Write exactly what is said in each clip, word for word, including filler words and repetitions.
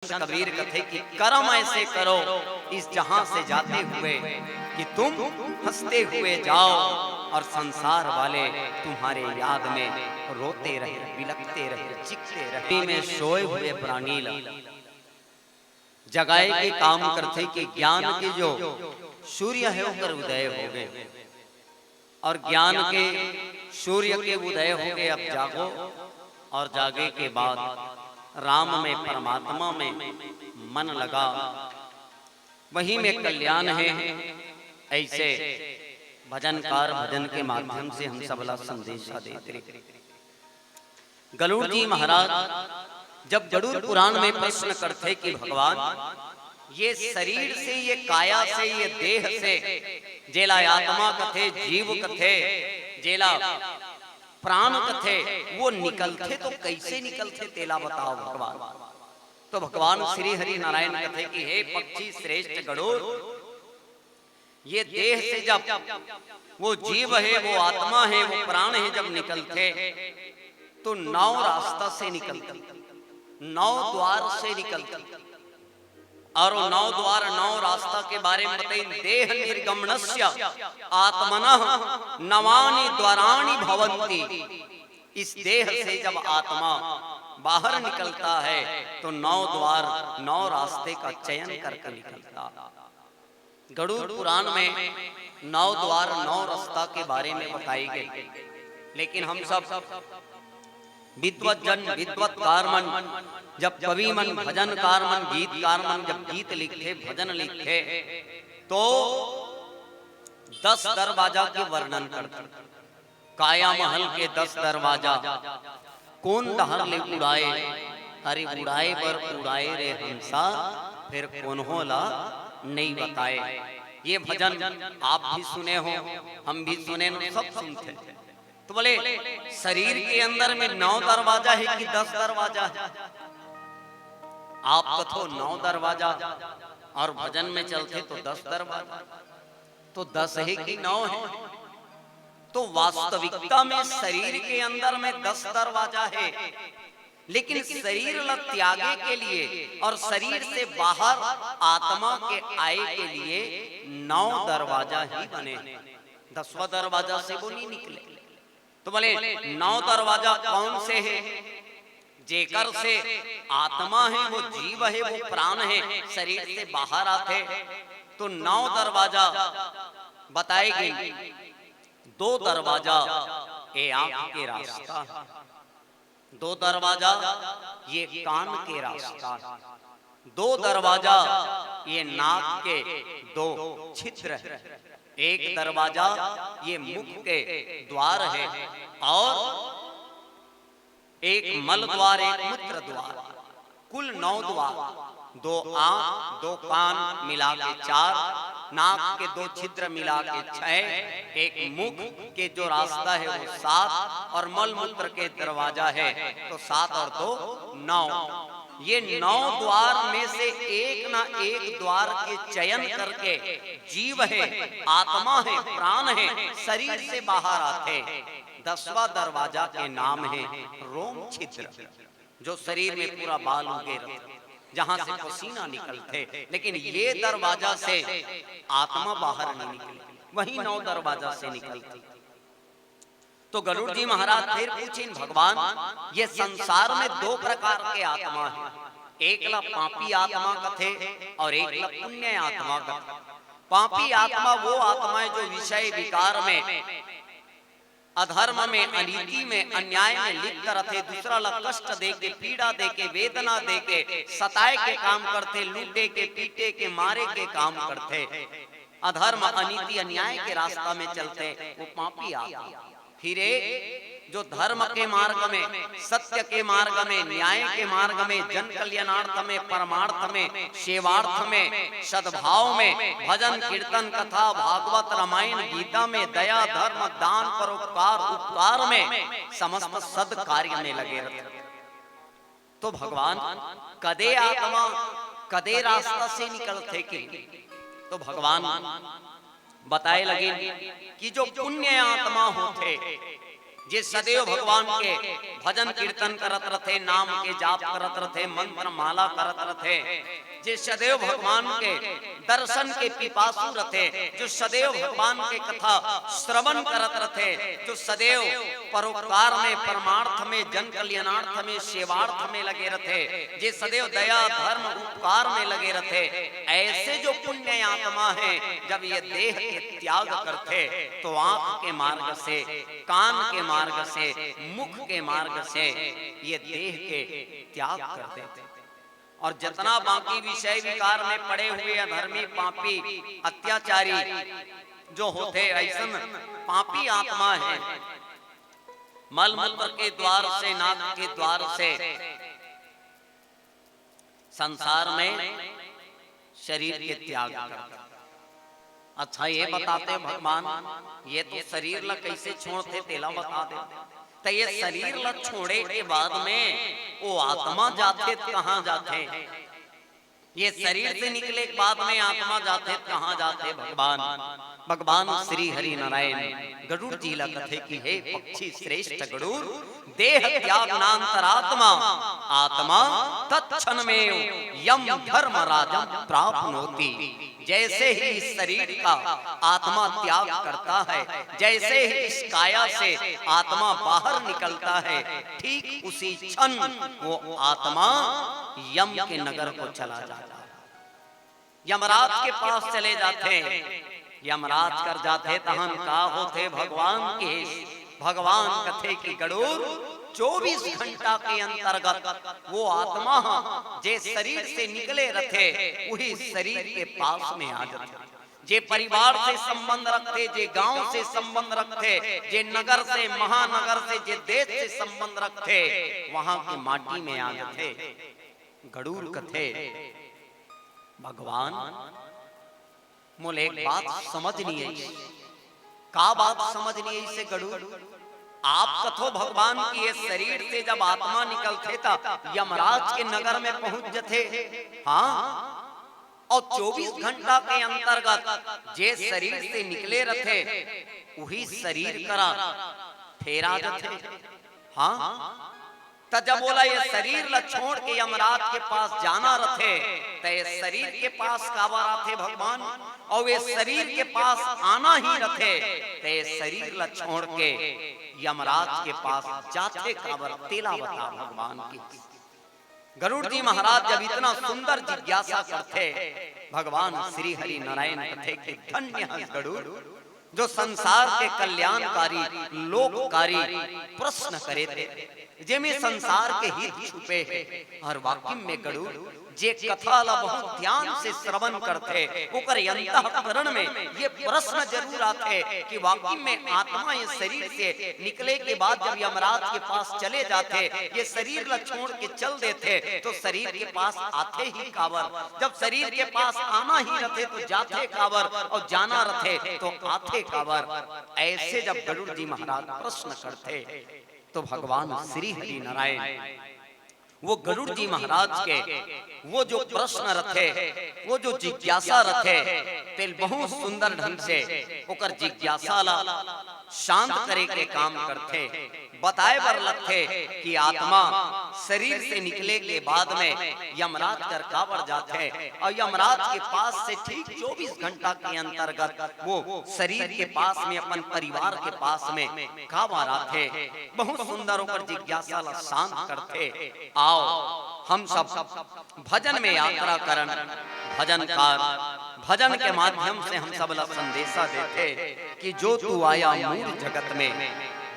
संत कबीर कथे कि करम ऐसे करो इस जहां से जाते हुए कि तुम हंसते हुए जाओ और संसार वाले तुम्हारे याद में रोते रहे, बिलखते रहे, चिखते रहे। में सोए हुए प्राणी ला जगाए के काम करथे कि ज्ञान के जो सूर्य हे ओकर उदय होगे और ज्ञान के सूर्य के उदय होगे। अब जागो और जागे के बाद राम में, परमात्मा में मन लगा, वही में कल्याण हे। ऐसे भजनकार भजन के माध्यम से हम सबला संदेशा देत रहे। गरुड़ जी महाराज जब गरुड़ पुराण में प्रश्न करथे कि भगवान, ये शरीर से, ये काया से, ये देह से, जेला आत्मा कथे, जीव कथे, जेला प्राण कथे, वो निकलथे तो कैसे निकलथे, तेला बताओ भगवान। तो भगवान श्री हरि नारायण कथे कि हे पक्षी श्रेष्ठ गरुड़, ये देह से जब वो जीव हे, वो आत्मा हे, वो प्राण हे, जब निकलथे तो नौ रास्ता से निकलथे, नौ द्वार से निकलथे। और वो नौ द्वार, नौ रास्ता के बारे में बताइन, देह निर्गमनस्य आत्मनः नवानि द्वाराणि भवन्ति। इस देह से जब आत्मा बाहर निकलता है तो नौ द्वार, नौ रास्ते का चयन करके निकलता। गरुड़ पुराण में नौ द्वार, नौ रास्ता के बारे में बताई गई, लेकिन हम सब विद्वत जन, विद्वत कार मन, जब कवि मन, भजनकार मन, गीतकार मन जब गीत लिखथे, भजन लिखथे, तो दस दरवाजा के वर्णन करथे। काया महल के दस दरवाजा, कोन डहर ले उड़ाए? अरे उड़ाए बर उड़ाए रे हंसा, फेर कोन्हो ला नइ बताए। ये भजन आप भी सुने हो, हम भी सुने हो, सब सुनथे। तो बोले, शरीर के अंदर में नौ दरवाजा हे कि दस दरवाजा हे? आप कथो नौ दरवाजा और भजन में चलथे तो दस दरवाजा, तो दस हे कि नौ हे? तो वास्तविकता में शरीर के अंदर में दस दरवाजा हे, लेकिन शरीर ला त्यागे के लिए और शरीर से बाहर आत्मा के आए के लिए नौ दरवाजा ही बने हे। दसवां दरवाजा से वो नहीं निकले। तो बोले, नौ दरवाजा कौन से हे? जेकर से आत्मा हे, वो जीव हे, वो प्राण हे, शरीर से बाहर आथे, तो नौ दरवाजा बताए गे। दो दरवाजा ये आंख के रास्ता हे, दो दरवाजा ये कान के रास्ता हे, दो दरवाजा ये नाक के दो छिद्र हे, एक दरवाजा ये मुख के द्वार हे और एक मल द्वार, एक मूत्र द्वार, कुल नौ द्वार। दो आंख, दो कान मिला के चार, नाक के दो छिद्र मिला के छह, एक मुख के जो रास्ता हे वो सात और मल मूत्र के दरवाजा हे तो सात और दो नौ। ये नौ द्वार में से एक ना एक द्वार के चयन करके जीव हे, आत्मा हे, प्राण हे, शरीर से बाहर आथे। दसवां दरवाजा के नाम हे रोम छिद्र, जो शरीर में पूरा बाल उगे रथे, जहां से पसीना निकलथे, लेकिन ये दरवाजा से आत्मा बाहर नहीं निकले, वही नौ दरवाजा से निकलथे। तो गरुड़ जी महाराज फिर पूछिन, भगवान, ये संसार में दो प्रकार के आत्मा हे, एक ला पापी आत्मा कथे और एक ला पुण्य आत्मा कथे। पापी आत्मा वो आत्मा हे जो विषय विकार में, अधर्म में, अनीति में, अन्याय में लिप्त रथे, दूसरा ला कष्ट दे के, पीड़ा दे के, वेदना दे के, सताए के काम करथे, लूटे के, पीटे के, मारे के काम करथे, अधर्म, अनीति, अन्याय के रास्ता में चलथे, वो पापी आत्मा। फिर एक जो धर्म के मार्ग में, सत्य के मार्ग में, न्याय के मार्ग में, जन कल्याणार्थ में, परमार्थ में, सेवार्थ में, सद्भाव में, भजन कीर्तन, कथा, भागवत, रामायण, गीता में, दया, धर्म, दान, परोपकार, उपकार में, समस्त सद कार्य में लगे रथे। तो भगवान कदे आत्मा, कदे रास्ता से निकलथे के? तो भगवान बताए लगिन कि जो पुण्य आत्मा होथे, जे सदैव भगवान के भजन कीर्तन करत रथे, नाम के जाप करत रथे, मंत्र माला करत रथे, जे सदैव भगवान के दर्शन के पिपासु रथे, जो सदैव भगवान के कथा श्रवण करत रथे, जो सदैव परोपकार में, परमार्थ में, जन कल्याणार्थ में, सेवार्थ में लगे रथे, जे सदैव दया, धर्म, उपकार में लगे रथे, ऐसे जो पुण्य आत्मा है, जब ये देह के त्याग करथे, तो आंख के मार्ग से, कान के मार्ग से, मुख के मार्ग से ये देह के त्याग कर देथे। और जितना बाकी विषय विकार में पड़े हुए अधर्मी, पापी, अत्याचारी जो होथे, ऐसन पापी आत्मा है, मल मूत्र के द्वार से, नाक के द्वार से संसार में शरीर के त्याग कर। अच्छा, ये बताते भगवान, ये तो शरीर ला कैसे छोड़थे, तेला बता दे। त ये शरीर ला छोड़े के बाद में वो आत्मा जाथे त कहाँ जाथे? ये शरीर से निकले के बाद में आत्मा जाथे त कहाँ जाथे भगवान? भगवान श्री हरि नारायण गरुड़ जी ला कथे कि हे पक्षी श्रेष्ठ गरुड़, देह त्यागनांतरात्मा आत्मा तत्क्षणमेव यम धर्मराजम प्राप्नोति। जैसे ही इस शरीर का आत्मा त्याग करता है, जैसे ही इस काया से आत्मा बाहर निकलता है, ठीक उसी क्षण वो आत्मा यम के नगर को चला जाता है, यमराज के पास चले जाथे। यमराज कर जाथे तहन का होथे भगवान के? भगवान कथे कि गरुड़, चौबीस घंटा के अंतर्गत वो आत्मा ह, जे शरीर से निकले रथे, वही शरीर के पास में आ जाथे। जे परिवार से संबंध रखथे, जे गांव से संबंध रखथे, जे नगर से, महानगर से, जे देश से संबंध रखथे, वहां के माटी में आ जाथे। गरुड़ कथे, भगवान, मोला एक बात समझ नहीं आई। का बात समझ नहीं आई से गरुड़? आप कथो भगवान कि ये शरीर से जब आत्मा निकलथे त यमराज के नगर में पहुंच जथे। हाँ, और चौबीस घंटा के अंतर्गत जे शरीर से निकले रथे, वही शरीर करा फेरा जथे। हाँ, त जब बोला ये शरीर ला छोड़ के यमराज के पास जाना रथे, त ये शरीर के पास काबर आथे भगवान? और ये शरीर के पास आना ही रथे, त ये शरीर ला छोड़ के यमराज के पास जाथे काबर? तेला बता भगवान की। गरुड़ जी महाराज जब इतना सुंदर जिज्ञासा करथे, भगवान श्री हरि नारायण कथे कि धन्य हस गरुड़, जो संसार के कल्याणकारी, लोककारी प्रश्न करे थे, जेमे संसार के हित छुपे हे। और वाकई में गरुड़ जे कथा ला बहुत ध्यान से श्रवण करथे, ओकर अंतःकरण में ये प्रश्न जरूर आथे कि वाकई में आत्मा ये शरीर से निकले के बाद जब यमराज के पास चले जाथे, ये शरीर ला छोड़ के चल देथे, तो शरीर के पास आथे ही काबर? जब शरीर के पास आना ही रथे, तो जाथे काबर? और जाना रथे, तो आथे काबर? ऐसे जब गरुड़ जी महाराज प्रश्न करथे, तो भगवान श्री हरि नारायण वो गरुड़ जी महाराज के वो जो प्रश्न रथे, वो जो जिज्ञासा रथे, तेल बहुत सुंदर ढंग से ओकर जिज्ञासा ला शांत करे के काम करथे। बताए बर लगथे कि आत्मा शरीर से निकले के बाद में यमराज कर काबर जाथे और यमराज के पास से ठीक चौबीस घंटा के अंतर्गत वो शरीर के पास में, अपन परिवार के पास में काबर आथे। बहुत सुंदर ओकर जिज्ञासा ला शांत करथे। आओ, हम सब भजन में यात्रा करन। भजनकार भजन के माध्यम से हम सब ला संदेशा देथे कि जो तू आया मूर जगत में,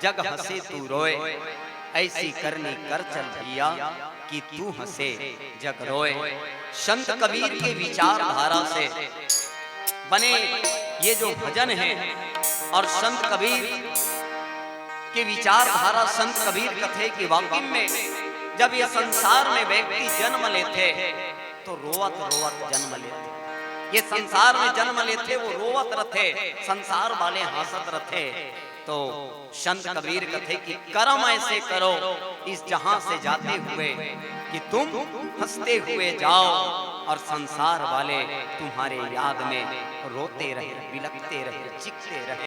जग हंसे तू रोए, ऐसी करनी कर चल भैया कि तू हंसे जग रोए। संत कबीर के विचारधारा से बने ये जो भजन है और संत कबीर के विचारधारा, संत कबीर कथे कि वाकई में जब ये संसार में व्यक्ति जन्म लेथे तो रोवत रोवत जन्म लेथे। ये संसार में जन्म लेथे, वो रोवत रथे, संसार वाले हंसत रथे। तो संत कबीर कथे कि करम ऐसे करो इस जहां से जाते हुए कि तुम हंसते हुए जाओ और संसार वाले तुम्हारे याद में रोते रहे, बिलखते रहे, चिखते रहे।